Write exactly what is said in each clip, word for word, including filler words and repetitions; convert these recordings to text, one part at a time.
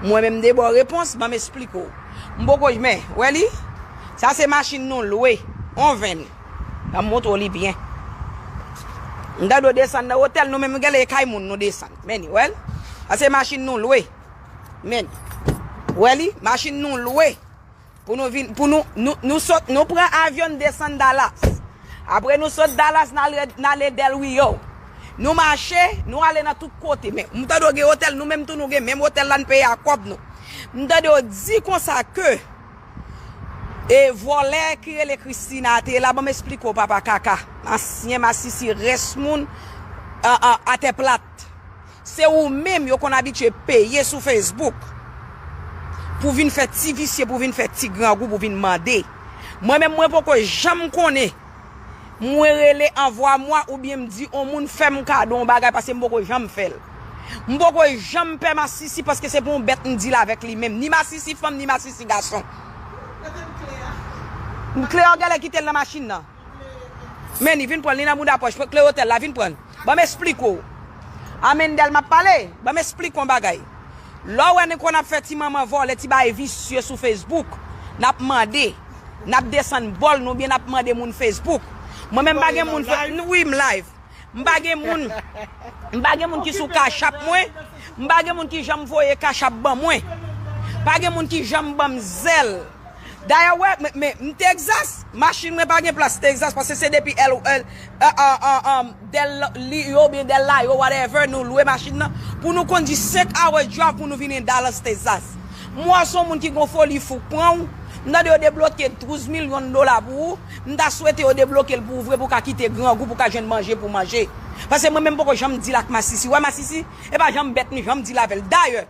Mwen menm de bò repons, ban m esplike w. M poko, men, wè li? Sa se machin nou lwe, on venn. Ban m montre w li byen. M tande w desann nan otèl, nou menm gade e kay moun nou desann. Men, wè l? Sa se machin nou lwe. Men, wè li? Machin nou lwe. Pou nou vin, pou nou, nou, nou sot, nou pran avyon, n desann Dallas. Apre nou sot Dallas, n ale, n ale Del Rio. Nou mache, nou ale nan tout kote. Men, m tande w gen otèl, nou menm tou nou gen menm otèl la, n peye ak kòb nou. M tande w di konsa ke, e vòlè ki rele Christina a te la, ban m esplike w, papa kaka. Ansyen masisi, rès moun, a, a, atè plat. Se ou menm yo konn abitye peye sou Facebook pou vin fè ti visye, pou vin fè ti grangou, pou vin mande. Mwen menm, mwen poko janm konnen mwen rele anvwa mwa oubyen m di on moun fè m kado on bagay, paske m poko janm fè l. M poko janm pè masisi paske se pou on bèt m deal avèk li menm. Ni masisi fanm, ni masisi gason. M klè an gèlè kite l nan machin nan. Men li vin pran l, li nan bouda pòch, kle otèl la, vin pran l. Ban m esplike w. Amendèl m ap pale, ban m esplike w yon bagay. Lè w wè nou konn ap fè ti manman vòlè, ti bagay visye sou Facebook, n ap mande, n ap desann bòl nou, oubyen n ap mande moun Facebook. Mwen menm m pa gen moun fe-, wi, m live. M pa gen moun, m pa gen moun ki sou Cash App mwen, m pa gen moun ki janm voye Cash App ban mwen. Pa gen moun ki janm ban m zèl. Dayè, wè, men, men, m Texas, machin mwen pa gen plas Texas, paske se depi L, L, a, a, a, a, Del Rio oubyen Del Layo, whatever, nou lwe machin nan, pou nou kondi senk hour drive pou nou vini Dallas, Texas. M wè se yon moun ki gon foli fou k pran w, m tande yo debloke douz milyon dola pou ou, m ta swete yo debloke l pou ou vre, pou w ka kite grangou, pou w ka jwenn manje pou w manje. Paske mwen menm poko janm deal ak masisi. Wè masisi, e pa janm bèt m janm deal avè l. Dayè,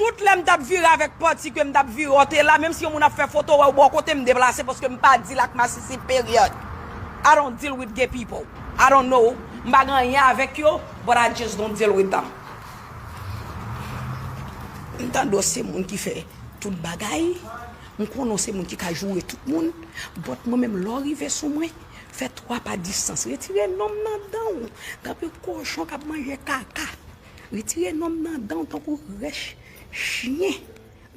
tout lè m t ap vire avèk pati ke m t ap vire, w te la, menm si yon moun ap fè foto, wè w bò kote m deplase, paske m pa deal ak masisi, period. I don't deal with gay people. I don't know. M pa gen anyen avèk yo, but I just don't deal with them. M tande w se moun ki fè tout bagay. M konnen w se moun ki ka joure tout moun. But mwen menm, lè w rive sou mwen, fè twa pa distans. Retire non m nan dan w. Tankou kochon k ap manje kaka. Retire non m nan dan w tankou rèch chen.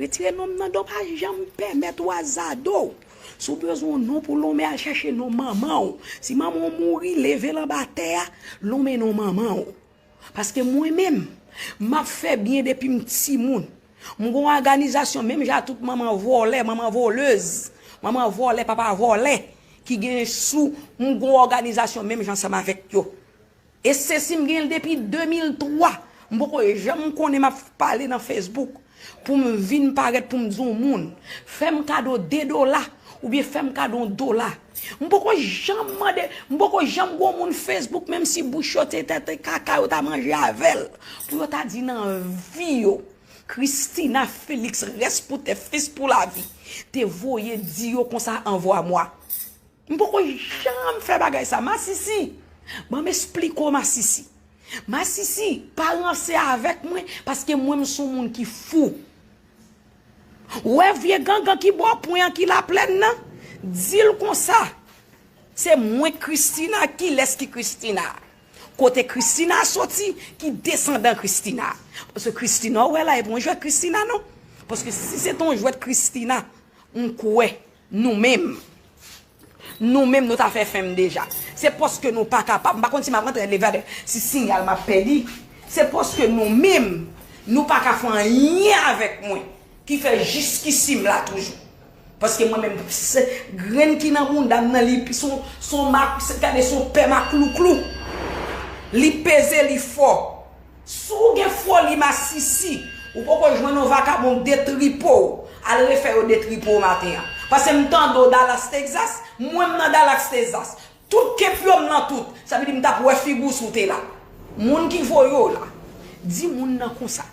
Retire non m nan dan w, pa janm pèmèt w azade w. Si w bezwen yon non pou lonmen, al chèche non manman w. Si manman w mouri, leve l anba tè a, lonmen non manman w. Paske mwen menm, m ap fè byen depi m timoun. M gon òganizasyon menm jan ak tout manman vòlè, manman volèz, manman vòlè, papa vòlè, ki gen sou, m gon òganizasyon menm jan ansanm avèk yo. E se si m gen l depi de mil twa, m poko janm konnen m ap pale nan Facebook pou m vin parèt pou m di yon moun, fè m kado de dola, oubyen fè m kado yon dola. M poko janm mande, m poko janm gon moun Facebook, menm si bouch yo te tèt kaka yo ta manje avè l, pou yo ta di nan vi yo, Christina Félix, rès pou tè, fis pou lavi, te voye di yo konsa anvwa mwa. M poko janm fè bagay sa. Masisi, ban m esplike w, masisi. Masisi, pa ranse avèk mwen, paske mwen, m se yon moun ki fou. Ou wè vye gangan ki bò pwen an ki Laplèn nan? Di l konsa. Se mwen k Christina, kilès ki Christina? Kote Christina soti, ki desandan Christina? Paske Christina, ou wè la, e pa yon jwèt Christina, non. Paske si se te yon jwèt Christina, m kwè nou menm, nou menm, nou ta fè fenm deja. Se paske nou pa kapab. M pa konn si m ap rantre leve a, si siyal m ap pèdi. Se paske nou menm, nou pa ka fè anyen avèk mwen. Ki fè jiskisi m la toujou. Paske mwen menm, se grenn ki nan bounda m nan, li se yon, se yon mak, se, gade, se yon pè maklouklou. Li peze, li fò. Si w gen foli masisi, ou poko jwenn yon vakabon k detripe w, al refè yo detripe w maten an. Paske m tande w Dallas, Texas, mwen m nan Dallas, Texas. Tout kepyo m nan tout, sa vle di m t ap wè figi w si w te la. Moun ki voye w la, di moun nan konsa.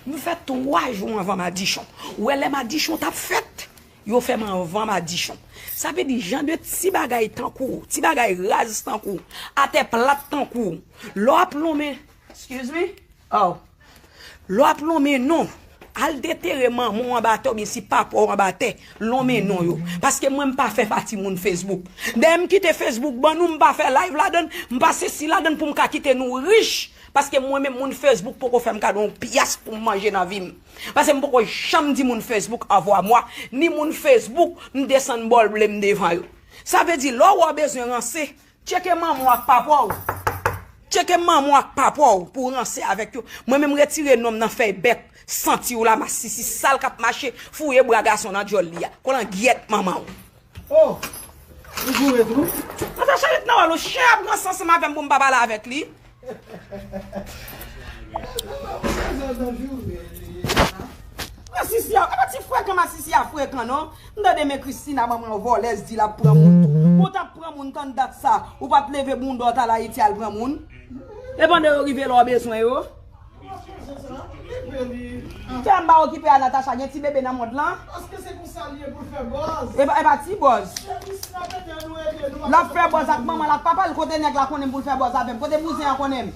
M fè twa jou anvan madichon. Ou wè lè madichon t ap fèt, yo fè m anvan madichon. Sa vle di jan de ti bagay tankou w, ti bagay raz tankou w, atè plat tankou w, lè w ap lonmen, excuse me, oh, lè w ap lonmen non, al detere manman w anba tè oubyen si papa w anba tè, lonmen non yo. Paske mwen m pa fè pati moun Facebook. Dayè m kite Facebook ban nou, m pa fè live ladann, m pa sesi ladann pou m ka kite nou rich. Paske mwen menm, moun Facebook poko fè m kado yon pyas pou m manje nan vi m. Paske m poko janm di moun Facebook anvwa mwa, ni moun Facebook m desann bòl ble m devan yo. Sa vle di, lè w wè w bezwen ranse, tcheke manman w ak papa w. Tcheke manman w ak papa w pou w ranse avèk yo. Mwen menm, retire non m nan fèy bèk santi w la, masisi sal k ap mache, fouye bra gason nan djòl li a. Kolangyèt manman w. Oh! Ou joure tou? Natacha ret nan wòl ou, chen ap ranse ansanm avè m pou m pa pale avèk li. Masisi a, e pa ti frekan masisi a frekan non. M tande men Christina manman vòlèz di l ap pran moun tou. Ou t ap pran moun tann dat sa, ou pa t leve bounda w t al Ayiti al pran moun. E pandan yo rive la w bezwen yo. Fè m pa okipe a Natacha, gen ti bebe nan mond lan. Paske se konsa li ye pou l fè buzz. E pa, e pa ti buzz. Se Christina tande nou ede nou. L ap fè buzz ak manman l ak papa l, kote nèg la konnen m pou l fè buzz avè m, kote bouzen an konnen m.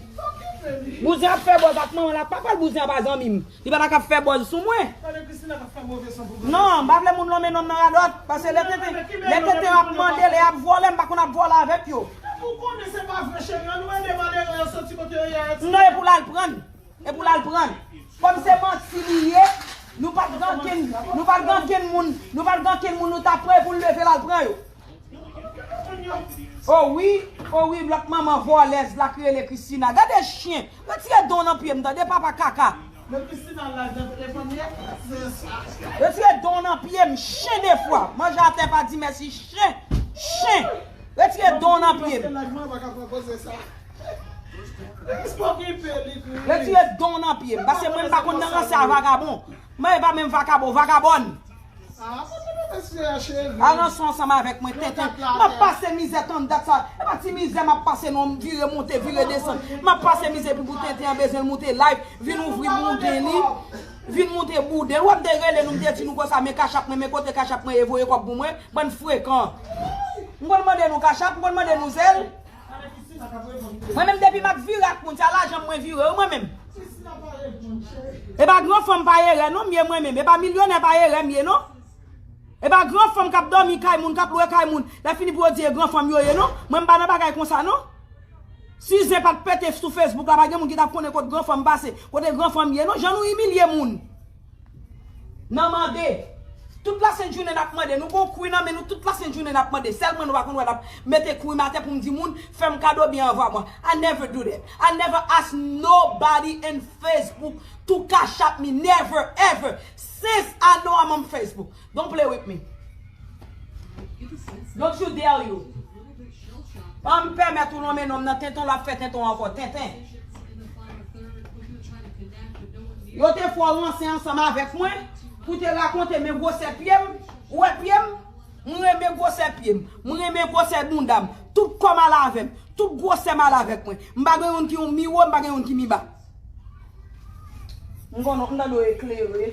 Bouzen ap fè buzz ak manman l ak papa l, bouzen an pa zanmi m. Li pa ta ka fè buzz sou mwen. Tande Christina k ap fè move san pou granmoun. Non, m pa vle moun lonmen non m nan radòt, paske lè tenten, lè tenten ap mande, lè y ap vòlè, m pa konn ap vòlè avèk yo. Ou konnen se pa vre cheri, ann nou ede malere yo soti kote yo ye a. Non, e pou l al pran. E pou l al pran. Kòm se manti li ye, nou pa t gen ankenn, nou pa t gen ankenn moun, nou pa t gen ankenn moun nou t ap pran e pou l leve l al pran yo. Oh wi, oh wi, lòt manman vòlèz la ki rele Christina. Gade chen, retire don nan pye m tande papa kaka. Men Christina la nan telefòn li a, se sa. Retire don nan pye m, chen de fwa. Manje atè pa di mèsi, chen, chen. Retire don nan pye m. Paske laj mwen pa ka pran koze sa. Retire don nan pye m. Paske mwen m pa konn nan ranse a vagabon. Mwen e pa menm vakabon, vagabòn. A ranse w ansanm avèk mwen, tenten. M ap pase mizè tann dat sa. E pa ti mizè m ap pase non, m vire monte, vire desann. M ap pase mizè pou, pou tenten an bezwen l moute live, vin ouvri bouden li. Vin moute bouden. W ap de rele nou, m te di nou konsa, men kachap mwen, men kote kachap mwen ye, voye kòb pou mwen. Bann frekan. M konn mande nou kachap, m konn mande nou zèl. Mwen menm depi m ap vire ak moun, se a lajan m mwen vire wi mwen menm. E pa gran fanm pa erè non m ye mwen menm. E pa milyonè pa erè m ye non. E pa gran fanm k ap dòmi kay moun, k ap lwe kay moun. Lè fini pou yo di e gran fanm yo ye non. Mwen m pa nan bagay konsa non. Si zen pa t pete sou Facebook la, pa gen moun ki t ap konnen kot gran fanm pase, kote gran fanm ye non. Jan nou imilye moun. Nan mande. Tout lasent jounen n ap mande. Nou gon kwi nan men nou tout lasent jounen n ap mande. Sèl mwen nou pa konn wè n ap mete kwi m atè pou m di moun, fè m kado byen anvwa mwen. I never do that. I never ask nobody in Facebook to cash app me. Never, ever. Since I know I'm on Facebook. Don't play with me. Don't you dare you. An m pèmèt ou lonmen non m nan tenten, l ap fè tenten ankò. Tenten. Yo te fè w ranse ansanm avèk mwen pou te rakonte men gwosè pye m. Ou wè pye m? M renmen gwosè pye m. M renmen gwosè bounda m. Tout kò m al avè m. Tout gwosè m al avèk mwen. M pa gen youn ki yon miwo, m pa gen youn ki miba. M konnen, m tande w eklere.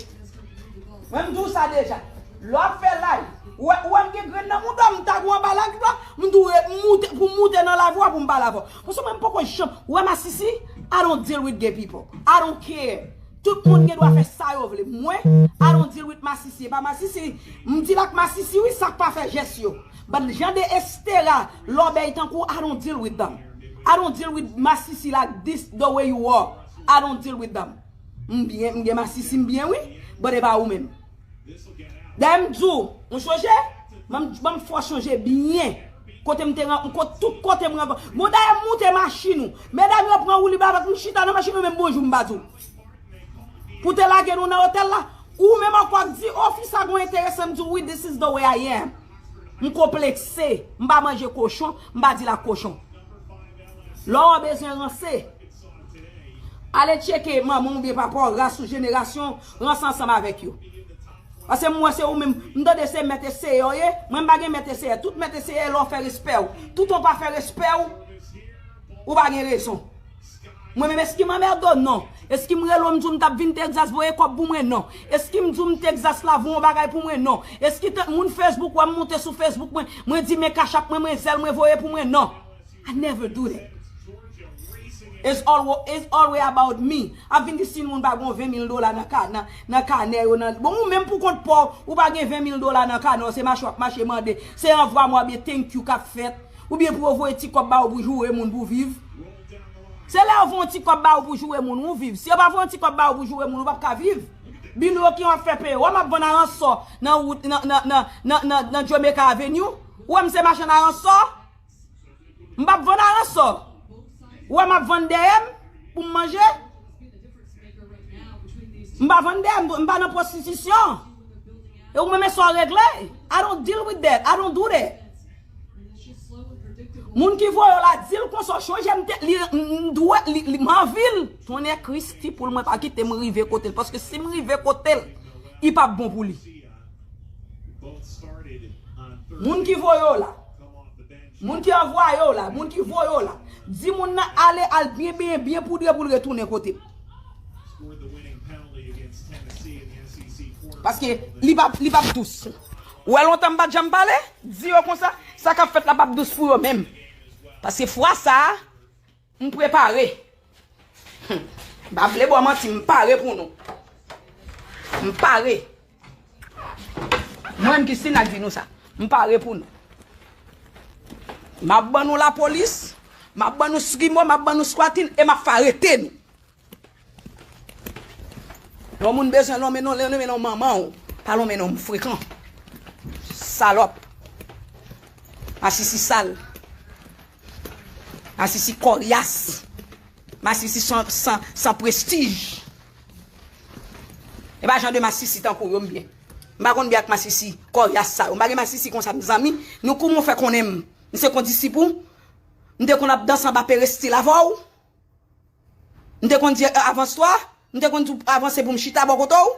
Mwen m di w sa deja. Lè w ap fè live, ou wè, ou wè m gen grenn nan mouda w, m tag ou anba live la, m di w re-, m moute, pou m moute nan live ou a pou m pale avè w. Paske mwen m poko janm, ou wè masisi, I don't deal with gay people. I don't care. Tout moun gen dwa fè sa yo vle. Mwen, I don't deal with masisi. E pa masisi, m deal ak masisi wi, sa k pa fè jès yo. But jan de estera, lòbèy tankou, I don't deal with them. I don't deal with masisi like this, the way you are. I don't deal with them. M byen, m gen masisi m byen wi, but e pa ou menm. Dayè m di w, ou chonje? Ban m, ban m fè w chonje byen. Kote m te ran-, kot, tout kote m rankontre. Bon, dayè m moute machin ou. Medam yo pran woulib avèk m, m chita nan machin ou, menm bonjou m pa di w. Pou te lage nou nan otèl la, ou menm ankò ap di, oh, fi sa gon enteresan, m di w, wi, this is the way I am. M konplekse, m pa manje kochon, m pa deal ak kochon. Lè w bezwen ranse, ale tcheke manman w oubyen papa w, ras ou, jenerasyon w, ranse ansanm avèk yo. Paske m wè se ou menm, m tande se mèt e seyè w ye, mwen m pa gen mèt e seyè. Tout mèt e seyè lè w fè respè w. Tout ou pa fè respè w, ou pa gen rezon. Mwen menm, èske m anmède w? Non. Èske m rele w, m di w m t ap vin Texas voye kòb pou mwen? Non. Èske m di w m Texas la voye yon bagay pou mwen? Non. Èske tank moun Facebook wè m monte sou Facebook mwen, mwen di men kachap mwen, mwen zèl mwen voye pou mwen? Non. I never do that. It's always, it's always about me. Ap vin di si moun pa gon ven mil dola nan ka, nan, nan kanè yo, nan, bon, ou menm pou kont pa w, ou pa gen ven mil dola nan kanè w, se mache w ap mache mande, se anvwa mwa byen thank you k ap fèt, oubyen pou yo voye ti kòb ba w pou joure moun pou viv. Se lè yo voye yon ti kòb ba ou pou joure moun ou viv. Si yo pa voye yon ti kòb ba ou pou joure moun, ou p ap ka viv. Billy Okin ap fè peye. Wè m ap vann aransò nan wout, nan, nan, nan, nan, nan, nan Jamaica Avenue. Ou wè m se machann aransò? M p ap vann aransò. Ou wè m ap vann dèyè m pou m manje? M pa vann dèyè m, m pa nan pwostitisyon. E ou menm e sa w regle. I don't deal with that. I don't do that. Moun ki voye w la, di l konsa, w chonje m te, li, m, m dwe, li, li, m anvi l. Tonnè Kristi pou l, mwen pa kite m rive kote l. Paske si m rive kote l, li p ap bon pou li. Moun ki voye w la, moun ki anvwaye w la, moun ki voye w la, di moun nan ale, al byen, byen, byen poudre pou l retounen kote m. Paske li p ap, li p ap dous. Ou wè lontan m pa t janm pale, di yo konsa, sa k ap fèt la p ap dous pou yo menm. Paske fwa sa a, m prepare. Hmm. M pa vle ba w manti, m pare pou nou. M pare. Mwen menm Christina k di nou sa. M pare pou nou. M ap ban nou lapolis, m ap ban nou srimo, m ap ban nou squatting e m ap fè arete nou. Lè yon moun bezwen lonmen non, lonmen non manman w. Pa lonmen non m frekan. Salòp. Masisi sal. Masisi kòryas. Masisi san, san, san prestij. E pa jan de masisi tankou yo m byen. M pa konn byen ak masisi kòryas sa yo. M pa gen masisi konsa m zanmi. Nou kouman w fè konnen m? M se kondisip ou? M te konn ap danse anba perestil avè w? M te konn di, "Avans twa." M te konn di w avanse pou m chita bò kote w.